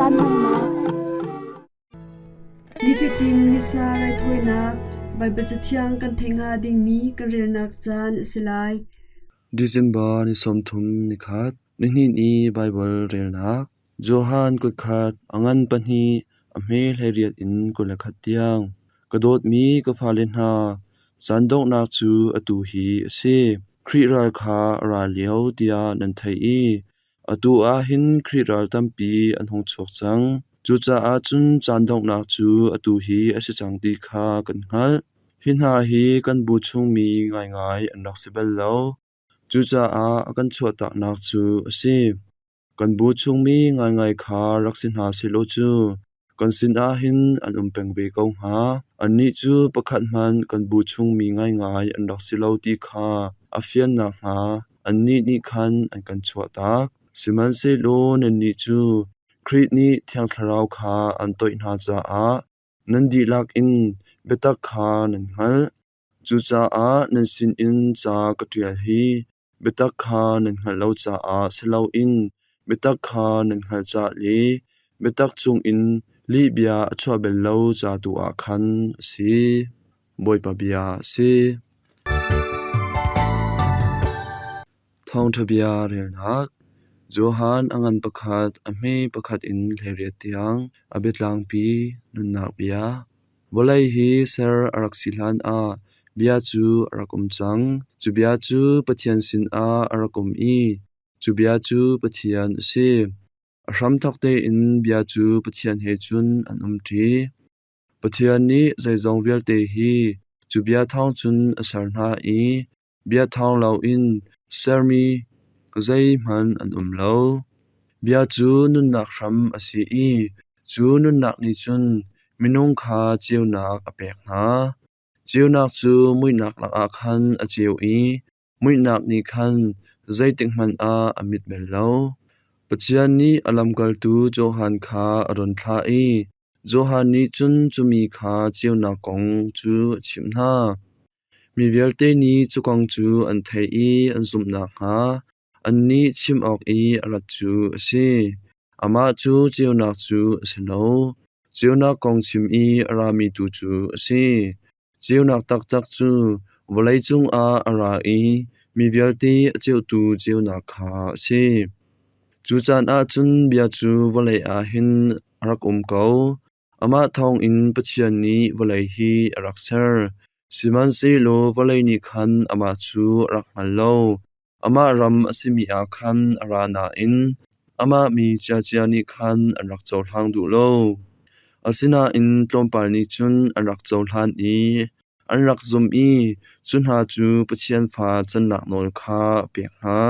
Caan hmannak. Nifatin Missa raithawinak Baibal Cathiang kan theih hnga dingmi kan relnak caan a si lai. December ni 30 nikhat, nihnih ni Baibal relnak Johan kutkhat, a ngan pahnih, a hme 18 in 21 tiang. Ka dawtmi ka fale hna, caan donghnak cu atu hi a si. Khrih ral kha a ra lio tiah nan theih i atu ah hin Khrih ral tampi an hung chuak cang. Cucaah cun caan donghnak cu atu hi a si cang ti kha kan hngalh. Hi hna hi kan bu chungmi ngaingai an rak si bal lo. Cucaah a kan chuahtaknak cu a si. Kan bu chungmi ngaingai kha rak si hna sehlaw cu kan sinah hin an um peng ve ko hnga. Annih cu pakhat hmanh kan bu chungmi ngaingai an rak si lo ti kha a fian nakhnga annih nih khan an kan chuahtak. Sihmanhsehlaw nannih cu Khrih nih Thiang Thlarau kha an toih hna caah nan dihlak in biatak kha nan hngalh. Cucaah nan sinin ca ka ṭial hi biatak kha nan hngalh lo caah si loin biatak kha nan hngalh ca le biatak chungin lihbia a chuah bal lo ca tu ah khan a si. Bawipa bia a si. Thawngṭha bia relnak Johan a ngan pakhat, a hme pakhat in 18 tiang a biatlangpi nunnak bia. Vawlei hi ser a rak si hlanah bia cu a rak um cang. Cu bia cu Pathian sinah a rak um i cu bia cu Pathian a si. A hramthawk tein bia cu Pathian he cun an umṭi. Pathian nih zeizong vialte hi cu bia thawng cun a ser hna i Bia thawng loin sermi zeihmanh an um lo. Bia cu nunnak hram a si i cu nunnak nih cun minung kha ceunak a pek hna. Ceunak cu muihnak lakah khan a ceu i muihnak nih khan zeitikhmanh ah a mit bal lo. Pathian nih a lamkaltu Johan kha a run thlah i Johan nih cun cu mi kha ceunak kong cu a chimh hna. Mi vialte nih cu kong cu an theih i an zumh nakhnga annih chim awk i a rat cu a si. Amah cu ceunak cu a si lo, ceunak kong chim i a rami tu cu a si. Ceunak taktak cu vawleicung ah a ra i mi vialte a ceuhtu ceunak kha a si. Cu caan ah cun bia cu vawlei ah hin a rak um ko. Amah thawngin Pathian nih vawlei hi a rak ser. Sihmanhsehlaw vawlei nih khan amah cu a rak hngal lo. Amah ram a simi ah khan a ra nain amah mi ciacia nih khan an rak cohlang duh lo. Asinain tlawmpal nih cun an rak cohlan i an rak zumh i cu hna cu Pathian fa cannak nawl kha a pek hna.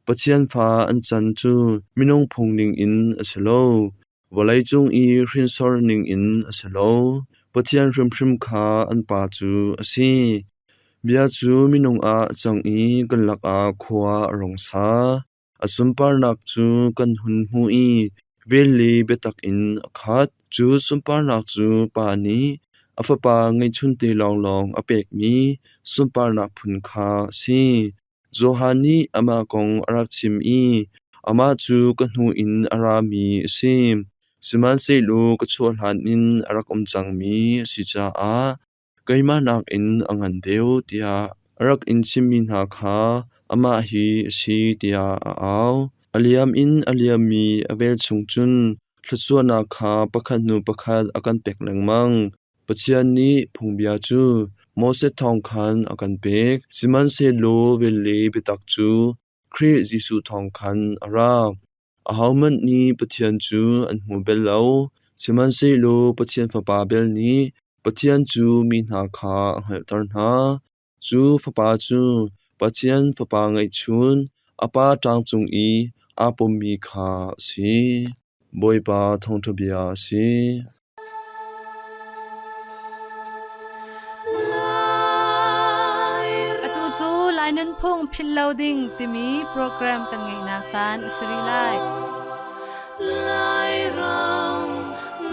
Pathian fa an can cu minung phung ningin a si lo, vawleicung i hrinsor ningin a si lo. Pathian hrimhrim kha an Pa cu a si. Bia cu minung ah a cang i kan lakah khua a rung sa. A sunparnak cu kan hun hmuh i vel le biatak in a khat. Cu sunparnak cu Pa nih a Fapa ngeihchunte lawnglawng a pekmi sunparnak phun kha a si. Johan nih amah kong a rak chim i amah cu ka hnu in a rami a si, sihmanhsehlaw ka chuah hlan in a rak um cangmi a si caah keimah nakin a ngan deuh tiah a rak in chimmi hna kha amah hi a si tiah a au. A liam in a liammi a velchum cun thluachuahnak kha pakhat hnu pakhat a kan pek lengmang. Pathian nih phungbia cu Moses thawng khan a kan pek, sihmanhsehlaw velhle biatak cu Khrih Jesuh thawng khan a ra. Ahohmanh nih Pathian cu an hmu bal lo, sihmanhsehlaw Pathian Fapa bel nih Pathian cu mi hna kha a hngalhter hna. Cu fapa cu Pathian Fapa ngeihchun, a Pa ṭang cung i aa pommi kha a si. Bawipa thawngṭha bia a si. Atu cu Lai Nunphung Philh Lo Ding timi program kan ngeihnak caan a si rih lai. Lairam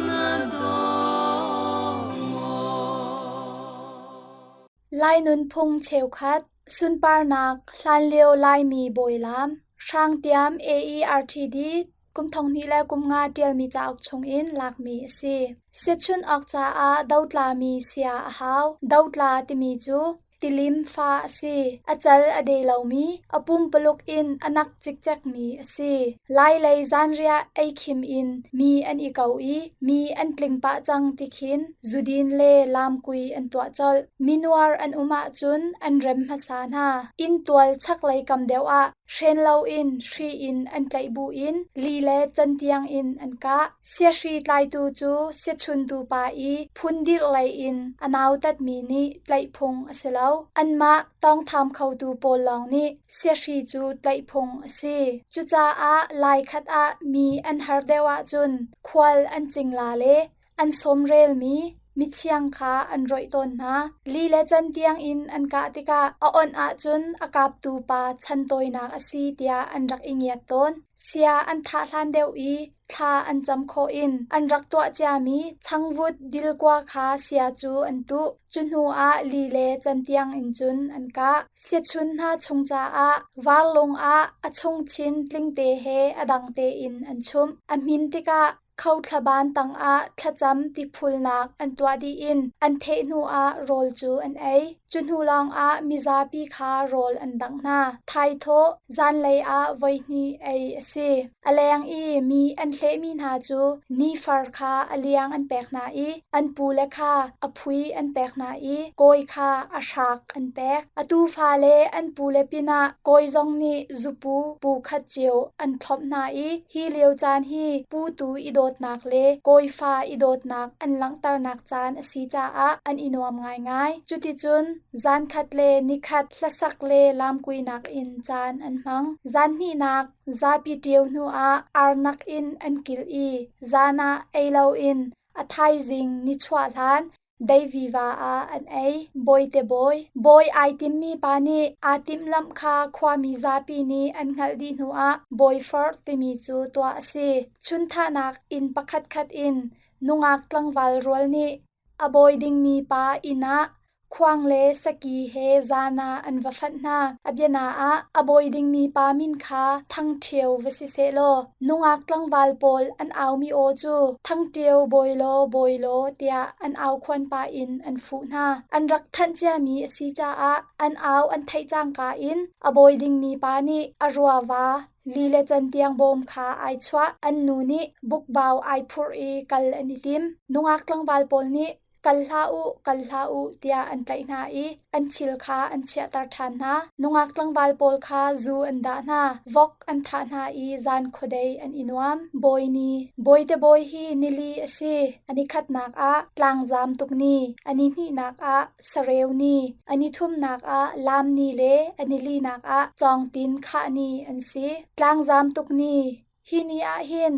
na daw maw? Lai nunphung cheukhat, sunparnak, hlanlio Laimi bawilaam, Hrangtiam AERTD. kum 2005 ṭialmi cauk chungin lakmi a si. Siachunh awk caah dotlami sia a hau. Dotla timi cu tilim fa a si. A cal a de lomi, a pumpaluk in a nak cikcekmi a si. Lailei zanriah ei khim in mi an i ko i mi an tling pah cang ti khin zudin le lamkui an tuah colh. Minuar an um ahcun an rem hmasa hna. Inntual chaklei kam deuh ah hren loin hri in an tlaih buin li le cantiang in an kah. Siahri tlaitu cu siachuntu pa i phundirh lei in a nautatmi nih tlaih phung a si lo. Anmah tawngtham khotu pawl lawng nih siahri cu tlaih phung a si. Cucaah laikhat ah mi an har deuh ahcun khual an cingla le an sawmrelmi mithiang kha an roih tawn hna. Li le cantiang in an kah tikah a onh ahcun a kaptu pa chantawinak a si tiah an rak i ngiat tawn. Sia an thah hlan deuh i thla an cam khawh in an rak tuah ciami changvut dilkua kha sia cu an tuh. Cu hnu ah li le cantiang in cun an kah. Siachun hna chung caah varlung ah a chungchin tlingte he a dang tein an chumh. A hmin tikah Khothlaban tangah thlacam tiphulnak an tuah dih in an theh hnuah rawl cu an ei. Cu hnu lawngah mizapi kha rawl an dangh hna. Thaithawh zanlei ah voihnih ei a si. A leng i mi an hlehmi hna cu nifar kha a liang an pek hna i an pule kha a phui an pek hna i kawi kha a hrak an pek. A tufa le an pule pinah kawi zong nih zupu pu khat cio an thlomh hna i Hi lio caan hi putu i dawtnak le kawifa i dawtnak an langhternak caan a si caah an i nuam ngaingai. Cuticun zankhat le nikhat hlasak le lamkuinak in caan an hmang. Zan hnihnak zapi ṭio hnuah arnak in an kil i zan ah ei loin a thaizing nichuah hlan Deiviva ah an ei. Bawite bawi. Bawi ai timmi pa nih aa timhlamh kha khuami zapi nih an hngalh dih hnuah bawiforh timi cu tuah a si. Chunthahnak inn pakhatkhat in nungak tlangval rual nih a bawi dingmi pa inn ah khuang le saki he zan ah an va fanh hna. A biana ah a bawi dingmi pa min kha Thangṭhio va si sehlaw nungak tlangval pawl an aumi aw cu Thangṭio bawi law bawi law tiah an aukhuan pah in an fuh hna. An rak thanh ciami a si caah an au an theih cangka in a bawi dingmi pa nih a ruava li le cantiang bawm kha ai chuah. An nu nih bukbau ai phurh i kal an i tim. Nungak tlangval pawl nih kal hlah u, kal hlah u tiah an tlaih hna i an thil kha an chiahter ṭhan hna. Nungak tlangval pawl kha zu an dah hna, vok an thah hna i zan khuadei an i nuam. Bawi ni, bawite bawi hi nili a si. A nikhatnak ah tlangzam tuk ni, a nihnihnak ah sareu ni, a nithumnak ah lam ni le a nilinak ah cawngtin khah ni an si. Tlangzam tuk ni, hi ni ah hin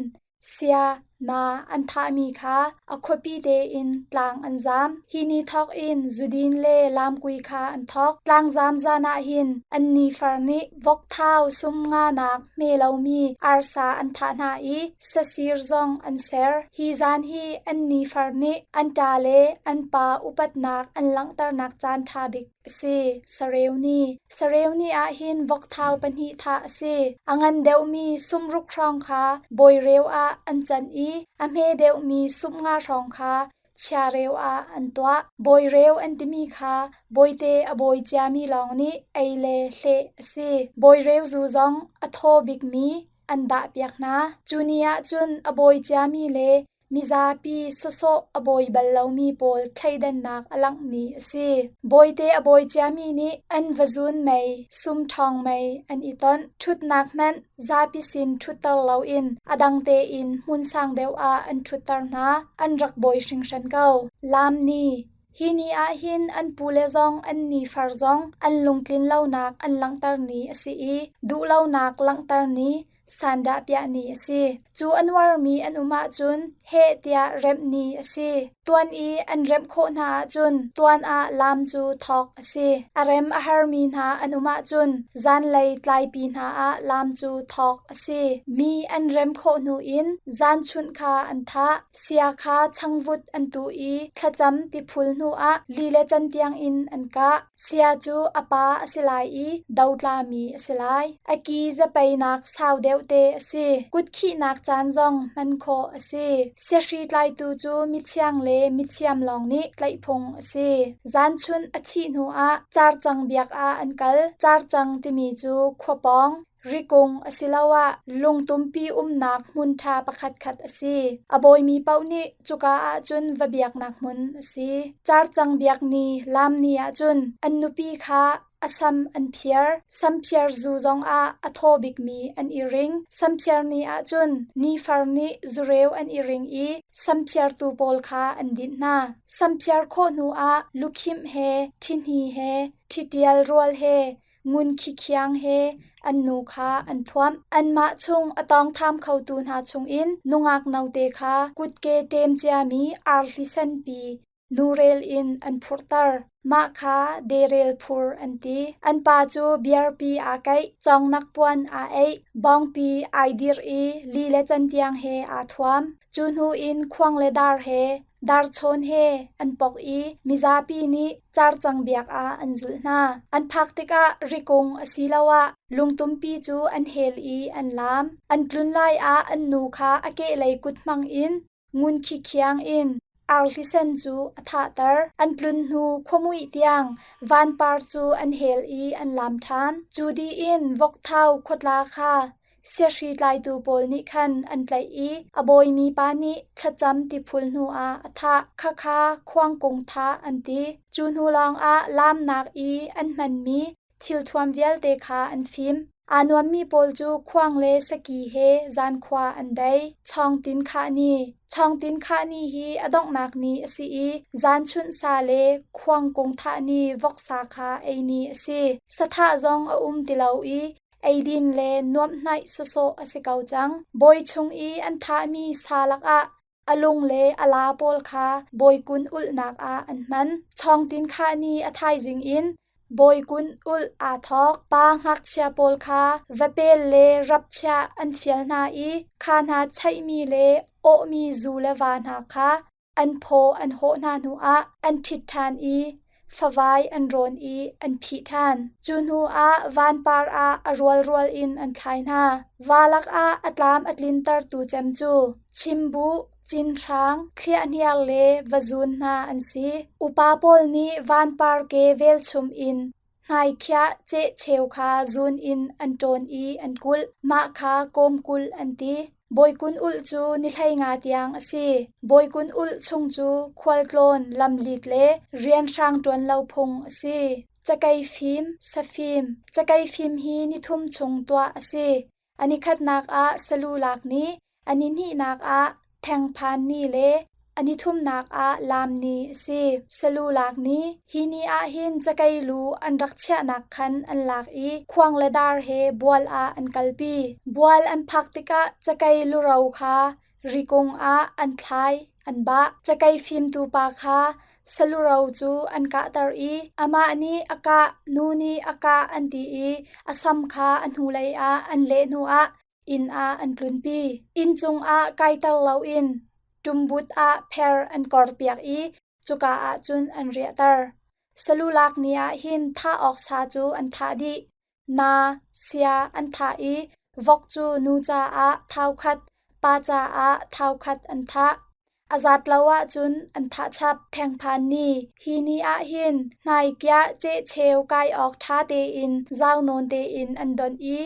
Sia, na an thahmi kha a khuapi tein tlang an zam. Hi ni thawk in zudin le lamkui kha an thawk. Tlangzam zan ah hin an nifar nih vokthau sum nga nak hme lomi arsa an thah hna i sasir zong an ser. Hi zan hi an nifar nih an ṭa le an pa upatnak an langhternak caan ṭha bik a si. Sareu ni. Sareu ni ah hin vokthau pahnih thah a si. A ngan deuhmi sumruk hrawng kha bawireu ah an can i a hme deuhmi sumnga hrawng kha chiareu ah an tuah. Bawireu an timi kha bawite a bawi ciami lawng nih ei le hleh a si. Bawireu zu zong a thaw bikmi an dahpiak hna. Cu ni ah cun a bawi ciami le Mizapi sawsawh a bawi bal lomi pawl thleidannak a langh ni a si. Bawite a bawi ciami nih an va zun mei, sum ṭhawng mei an i tonh. Ṭhutnak hmanh zapi sin ṭhutter loin a dang tein hmun sang deuh ah an ṭhutter hna. An rak bawi hringhran ko. Laam ni Hi ni ah hin an pule zong an nifar zong an lungtlin lonak an langhter ni a si i duhlonak langhter ni sandah piah ni a si. Cu a nuarmi an um ahcun heh tiah remh ni a si. Tuan i an remh khawh hna ahcun tuan ah laam cu thawk a si. A rem a harmi hna an um ahcun zanlei tlaipi hna ah laam cu thawk a si. Mi an rem khawh hnu in zanchunh kha an thah. Sia kha changvut an tuh i thlacam tiphul hnu ah li le cantiang in an kah. Sia cu a pa a si lai i dotlami a si lai. A ki zapeinak sau deuh. deuh te a si. Kutkhihnak caan zong hman khawh a si. Siahri tlaitu cu mithiang le mithiam lawng nih tlaih phung a si. Zaanchun a thih hnu ah carcang biak ah an kal. Carcang timi cu khua pawng, rikung asiloah lungtumpi umnak hmun ṭha pakhatkhat a si. A bawimi paoh nih cuka ahcun va biaknak hmun a si. Carcang biak ni, laam ni ahcun an nupi kha a sam an phiar. Samphiar zu zongah a thaw bikmi an i ring. Samphiar ni ahcun nifar nih zureu an i ring i samphiartu pawl kha an dinh hna. Samphiar khawh hnuah lukhimh he, ṭhihni he, ṭhitial rual he, ngun khikhiang he an nu kha an thuamh. Anmah chung a tawngtham khotu hna chungin nungak note kha kutke ṭem ciami arhli senpi nurel in an phurhter. Mah kha derel phur an ti. An pa cu biarpi aa kaih, cawngnak puan aa eih, bawngpi ai dirh i li le cantiang he aa thuam. Cu hnu in khuang le dar he darchawn he an pok i mizapi nih carcang biak ah an zulh hna. An phak tikah rikung asiloah lungtumpi cu an hel i an laam. An tlun lai ah an nu kha a kehlei kut hmang in ngun khikhiang in arhli sen cu a thahter. An tlun hnu khuamuih tiang vanpar cu an hel i an laam ṭhan. Cu dih in vokthau khuatla kha siahri tlaitu pawl nih khan an tlaih i a bawimi pa nih thlacam tiphul hnuah a thah. Khakha khuangkung thah an ti. Cu hnu lawngah laamnak i an hmanmi thilthuam vialte kha an fim. Aa nuammi pawl cu khuang le saki he zankhua an dei. Chawngtin khah ni. Chawngtin khah ni hi a donghnak ni a si i zanchunh sa le khuangkung thah ni voksa kha ei ni a si. Sathah zong a um ti lo i eidin le nuamhhnaih sawsawh a si ko cang. Bawi chung i an thahmi sa lakah a lung le a la pawl kha bawikun ulhnak ah an hman. Chawngtin khah ni a thaizing in bawikun ulh aa thawk. Pa ngakchia pawl kha vapel le rapchiah an fial hna i kha hna chaihmi le awhmi zu le va hna kha an phaw an hawh hna hnuah an ṭhit ṭhan i favai an rawn i an phih ṭhan. Cu hnuah vanpar ah a rualrual in an thlai hna. Va lakah a tlam a tlintertu cem cu chimbuh, cinhrang, thliahhniar le vazun hna an si. Upa pawl nih vanpar ke velchum in Hnaikhiah cehcheu kha zun in an ṭawn i an kulh. Mah kha kawmkulh an ti. Bawikun ulh cu ni 15 tiang a si. Bawikun ulh chung cu khualtlawn, lamlit le rianhrang ṭuan lo phung a si. Cakei fim, safim. Cakei fim hi nithum chung tuah a si. A nikhatnak ah salu lak ni, a nihnihnak ah thengphan ni le a nithumnak ah laam ni a si. Salu lak ni, hi ni ah hin cakei lu an rak chiahnak khan an lak i khuang le dar he bual ah an kalpi. Bual an phak tikah cakei luro kha rikung ah an thlai, an bah. Cakei fimtu pa kha saluro cu an kahter i amah nih a kah, nu nih a kah an ti i a sam kha a hnulei ah an leh hnuah inn ah an tlunpi. Inn cungah kaiter loin ṭumbut ah pher an korpiak i cuka ah cun an riahter. Salu lak ni ah hin thah awk sa cu an thah dih. Na, sia an thah i vok cu nu caah thau khat, pa caah thau khat an thah. A zat lo ahcun an thah chap. Thengphan ni, hi ni ah hin hnaikiah cehcheu kai awk ṭha tein zau nawn tein an donh i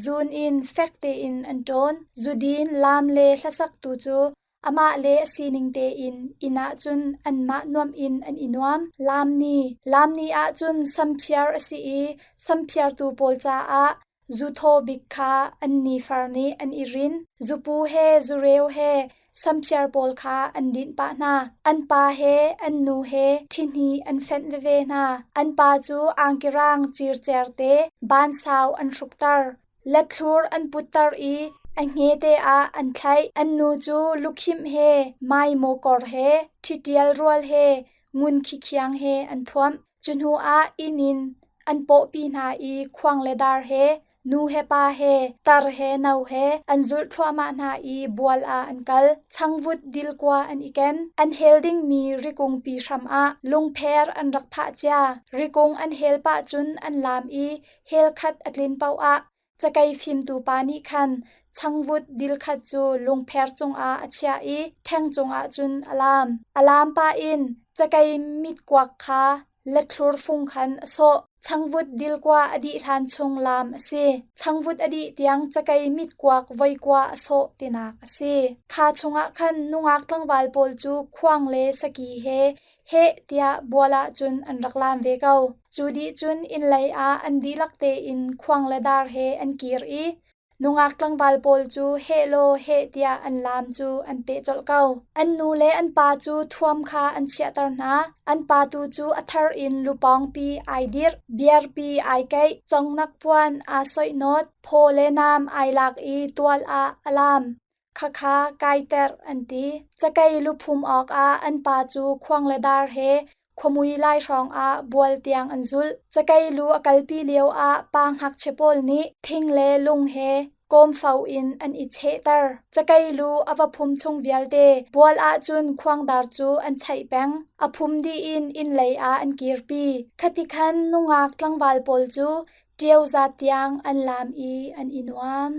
zun in fek tein an ṭawn. Zudin, laam le hlasaktu cu Amah le a sining tein inn ah cun anmah nuamh in an i nuam. Laam ni. Laam ni ah cun samphiar a si i samphiartu pawl caah zuthaw bik kha an nifar nih an i rin. Zupu he zureu he samphiar pawl kha an dinh pah hna. An pa he an nu he ṭhihni an fenh veve hna. An pa cu angkirang circer te bansau an hrukter. Lathlur an putter i a hngete ah an thlaih. An nu cu lukhimh he maimaw kor he ṭhitial rual he ngun khikhiang he an thuamh. Cu hnuah inn in an pawhpi hna i khuang le dar he nu he pa he tar he no he an zulh thluahmah hna i bual ah an kal. Changvut dilkua an i ken. An hel dingmi rikungpi hram ah lungpher an rak phah cia. Rikung an hel pah cun an laam i hel khat a tlin paoh ah. Cakei fimtu pa nih khan changvut dil khat cu lungpher cungah a chiah i ṭheng cungah cun a laam. A laam pah in cakei mitkuak kha lathlur fung khan a sawh. Changvut dilkua a dih hlan chung laam a si. Changvut a dih tiang cakei mitkuak voikua a sawh tinak a si. Kha chungah khan nungak tlangval pawl cu khuang le saki he heh tiah bual ah cun an rak laam ve ko. Cu dih cun inn lei ah an dihlak tein khuang le dar he an kir i nungak tlangval pawl cu heh law heh tiah an laam cu an peh colh ko. An nu le an pa cu thuam kha an chiahter hna. An pa tu cu a thar in lupawngpi ai dirh, biarpi ai keih, congnak puan aa soihnawt, phaw le naam ai lak i tual ah a laam. Khakha kaiterh an ti. Cakei luphum awkah an pa cu khuang le dar he khuamui lai hrawng ah bual tiang an zulh. Cakei lu a kalpi lio ah pa ngakchia pawl nih thing le lung he kawmfo in an i chehter. Cakei lu a va phum chung vialte bual ahcun khuangdar cu an chaih peng. A phum dih in inn lei ah an kirpi. Khati khan nungak tlangval pawl cu Ṭio zat tiang an laam i an i nuam.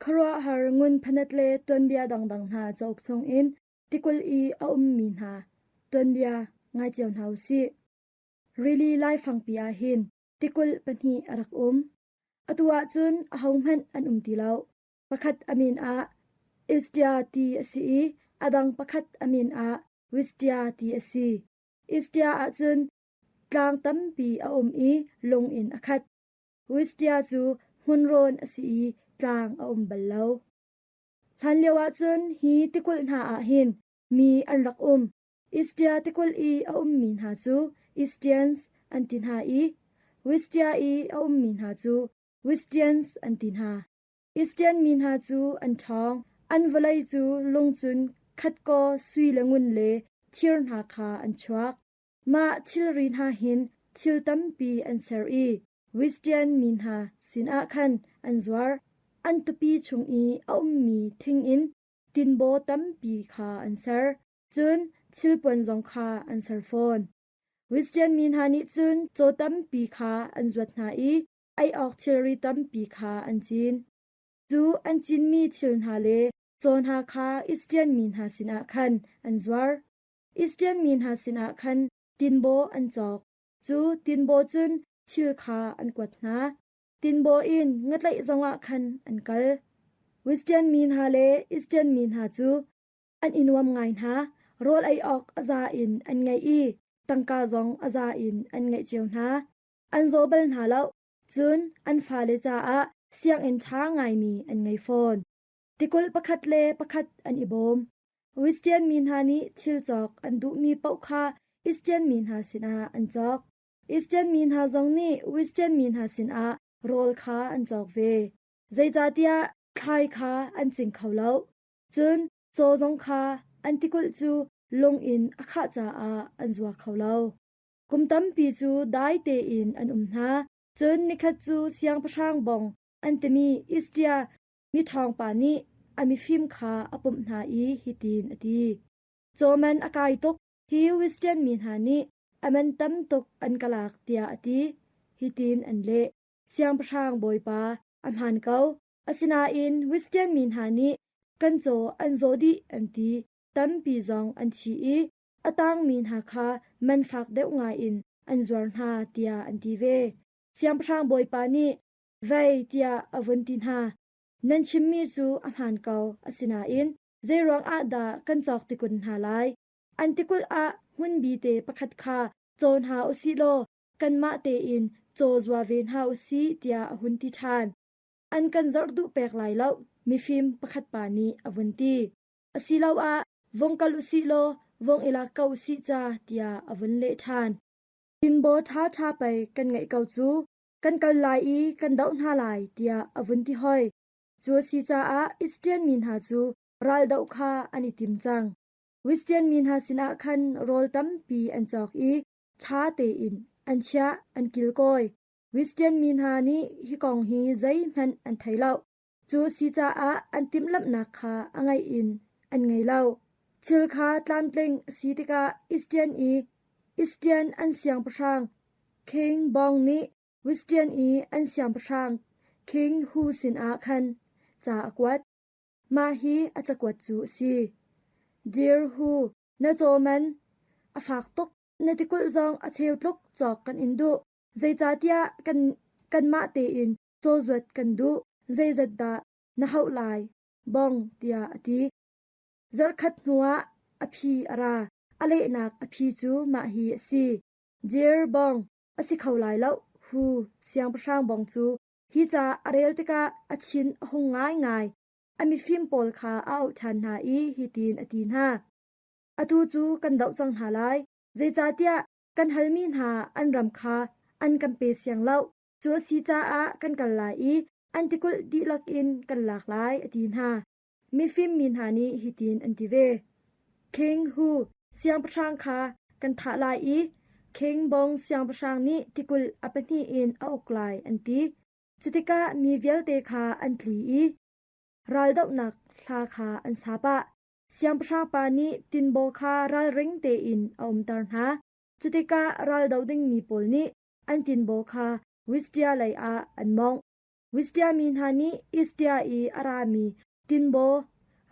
Khuaruahhar ngun phanat le tuanbia dangdang hna cauk chungin tikulh i a ummi hna tuanbia ngai cio hna u sih. Rili laifangpi ah hin tikulh pahnih a rak um. Atu ahcun ahohmanh an um ti lo. Pakhat a min ah Istia ti a si i a dang pakhat a min ah Wistia ti a si. Istia ahcun tlang tampi a um i lung in a khat. Wistia cu hmunrawn a si i tlang a um bal lo. Hlanlio ahcun hi tikulh hna ah hin mi an rak um. Istia tikulh i a ummi hna cu Istians an ti hna i Wistia i a ummi hna cu Wistians an ti hna. Istian mi hna cu an ṭhawng, an vawlei cu lung cun khatkaw sui le ngun le thir hna kha an chuak. Mah thilri hna hin thil tampi an ser i Wistian mi hna sinah khan an zuar. An tupi chung i a ummi thing in tinbaw tampi kha an ser, cun thilpuan zong kha an ser fawn. Wistian mi hna nih cun caw tampi kha an zuat hna i ei awk thilri tampi kha an cin. Cu an cinmi thil hna le caw hna kha Istian mi hna sinah khan an zuar. Istian mi hna sinah khan tinbaw an cawk. Cu tinbaw cun thil kha an kuat hna. Tinbaw in ngatlaih zongah khan an kal. Wistian mi hna le Istian mi hna cu an i nuam ngai hna. Rawl ei awk a za in an ngeih i tangka zong a za in an ngeih cio hna. An zaw bal hna lo, cun an fale caah sianginn ṭha ngaimi an ngei fawn. Tikulh pakhat le pakhat an i bawm. Wistian mi hna nih thil cawk an duhmi paoh kha Istian mi hna sinah an cawk. Istian mi hna zong nih Wistian mi hna sinah rawl kha an cawk ve. Zeicahtiah thlai kha an cing kho lo. Cun caw zong kha an tikulh cu lung in a khah caah an zua kho lo. Kum tampi cu dai tein an um hna. Cun nikhat cu siangpahrang bong an timi Istia miṭhawngpa nih a mifim kha a pumh hna i hitin a ti: Caw man a kai tuk, hi Western mi hna nih a man tam tuk an ka lak tiah a ti. Hitin an leh: Siangpahrang bawipa, a hmaan ko. Asinain Western mi hna nih kan caw an zaw dih an ti. Tampi zong an thi i a tangmi hna kha man fak deuh ngaiin an zuar hna tiah an ti ve. Siangpahrang bawipa nih vei tiah a vun ti hna. Nan chimmi cu a hmaan ko, asinain zeiruang ah dah kan cawk tikun hna lai? An tikulh ah hmun bite pakhat kha caw hna u sih law kanmah tein caw zua ve hna u sih tiah a hun ti ṭhan. An kan zorh duh pek lai lo, mifim pakhat pa nih a vun ti. Asiloah vung kal u sih law vung i lak ko u sih ca tiah a vun leh ṭhan. Tinbaw ṭhaṭha pei kan ngeih ko cu, kan kal lai i kan doh hna lai tiah a vun ti hoi. Cu a si caah Istian mi hna cu raldoh kha an i tim cang. Wistian mi hna sinah khan rawl tampi an cawk i ṭha tein an chiah an kilkawi. Wistian mi hna nih hi kong hi zeihmanh an thei lo. Cu a si caah an timhlamhnak kha a ngaih in an ngei lo. Thil kha tlamtling a si tikah Istian i Istian an siangpahrang King Bong nih Wistian i an siangpahrang King Hu sinah khan ca a kuat. Mah hi a cakuat cu a si. Dear Hu, na caw man a fak tuk, na tikulh zong a cheu tluk cawk kan in duh. Zeicahtiah kan kanmah tein cawzuat kan duh, zeizat dah na hauh lai, bong tiah a ti. Zarhkhat hnuah a phi a ra. A lehnak a phi cu mah hi a si. Dear bong, a si kho lai lo, hu siangpahrang bong cu hi ca a rel tikah a thin a hung ngaingai. A mifim pawl kha a auh ṭhan hna i hitin a ti hna. Atu cu kan doh cang hna lai, zeicahtiah kan halmi hna an ram kha an kan pe siang lo. Cu a si caah kan kal lai i an tikulh dihlak in kan lak lai, a ti hna. Mifim mi hna nih hitin an ti ve. King Hu siangpahrang kha kan thah lai i King Bong siangpahrang nih tikulh a pahnih in a uk lai, an ti. Cutikah mi vialte kha an tli i raldohnak hla kha an sa pah. Siangpahrang pa nih tinbaw kha ralring tein a umter hna. Cutikah raldo dingmi pawl nih an tinbaw kha Wistia lei ah an mawngh. Wistia mi hna nih Istia i a rami tinbaw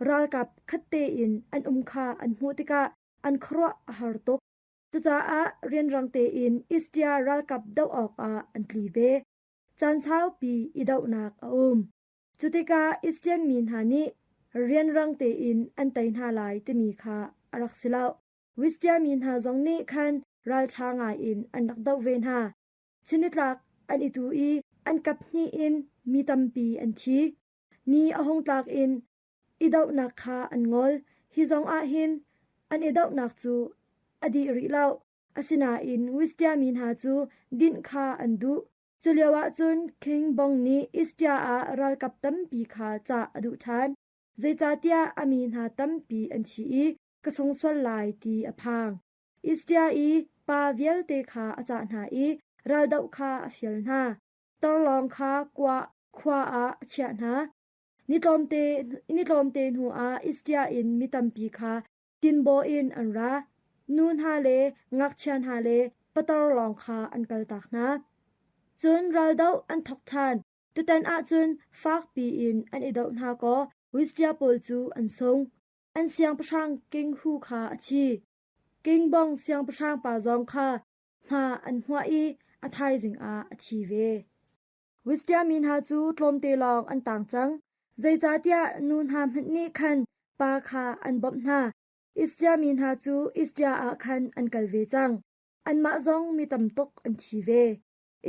ralkap khat tein an um kha an hmuh tikah an khuaruah a har tuk. Cucaah rianrang tein Istia ralkap doh awkah an tli ve. Caan saupi i dohnak a um. Cu tikah Istian mi hna nih rianrang tein an tei hna lai timi kha a rak si lo. Wistia mi hna zong nih khan ralṭha ngaiin an rak doh ve hna. Chunitlak an i tu i an kap hnih in mi tampi an thi. Ni a hung tlak in i dohnak kha an ngol. Hi zong ah hin an i dohnak cu a dih rih lo. Asinain Wistia mi hna cu dinh kha an duh. Cu lioah cun King Bong nih Istia ah ralkap tampi kha cah a duh ṭhan. Zeicahtiah a mi hna tampi an thi i ka sung sual lai ti a phang. Istia i pa vialte kha a cah hna i raldoh kha a fial hna. Tarlawng kha khua ah a chiah hna. Ni tlawmte hnuah Istia in mi tampi kha tinbaw in an ra. Nu hna le ngakchia hna le patar lawng kha an kaltak hna. Cun raldoh an thawk ṭhan. Tutan ah cun fakpi in an i doh hna kaw Wistia pawl cu an sung. An siangpahrang King Hu kha a thi. King Bong siangpahrang pa zong kha hma an hmuah i a thaizing ah a thi ve. Wistia mi hna cu tlawmte lawng an tang cang, zeicahtiah nu hna hmanh nih khan pa kha an bawmh hna. Istia mi hna cu Istia ah khan an kal ve cang. Anmah zong mi tam tuk an thi ve.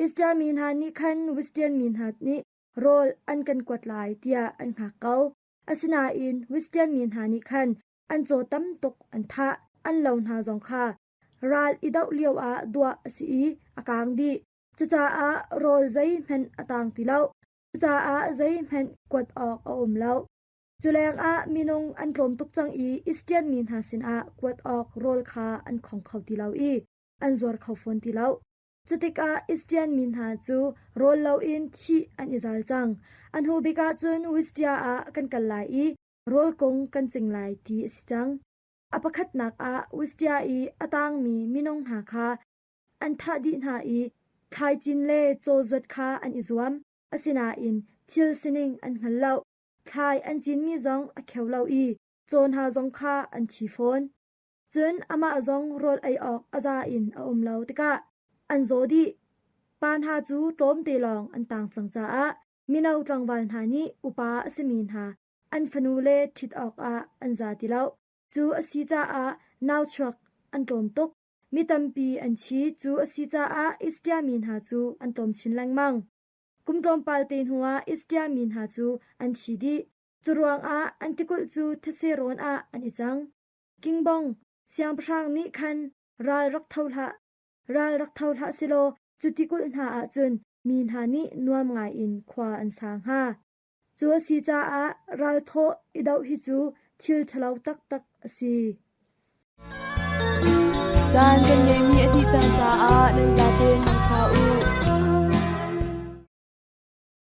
Istia mi hna nih khan Wistian mi hna nih rawl an kan kuat lai tiah an hngak ko. Asinain Wistian mi hna nih khan an caw tam tuk an thah, an lo hna zong kha ral i doh lioah duah a si i a kaang dih. Cucaah rawl zeihmanh a tang ti lo. Cucaah zeihmanh kuat awk a um lo. Cu lengah minung an tlawm tuk cang i Istian mi hna sinah kuat awk rawl kha an khong kho ti lo i an zuar kho fawn ti lo. Cutikah Istian mi hna cu rawl loin thih an i zal cang. A hnu bik ah cun Wistia ah kan kal lai i rawl kung kan cing lai ti a si cang. A pakhatnak ah Wistia i a tangmi minung hna kha an thah dih hna i thlaicin le caw zuat kha an i zuam. Asinain thil sining an hngal lo. Thlai an cinmi zong a kheu lo i caw hna zong kha an thi fawn. Cun amah zong rawl ei awk a za in a um lo tikah an zaw dih. Pa hna cu tlawmte lawng an tang cang caah mino tlangval hna nih upa a simi hna an fanule ṭhit awkah an za ti lo. Cu a si caah nauchuak an tlawm tuk. Mi tampi an thi. Cu a si caah Istia mi hna cu an tlawm chin lengmang. Kum tlawmpal te hnuah Istia mi hna cu an thi dih. Cu ruangah an tikulh cu thetse rawn ah an i cang. Kingbong siangpahrang nih khan ral rak tho hlah, ral rak tho hlah selaw cu tikulh hna ah cun mi hna nih nuam ngaiin khua an sa hnga. Cu a si caah ralthawh i doh hi cu thil ṭhalo taktak a si. Caan kan ngeihmi a dih cang caah nan zaten nan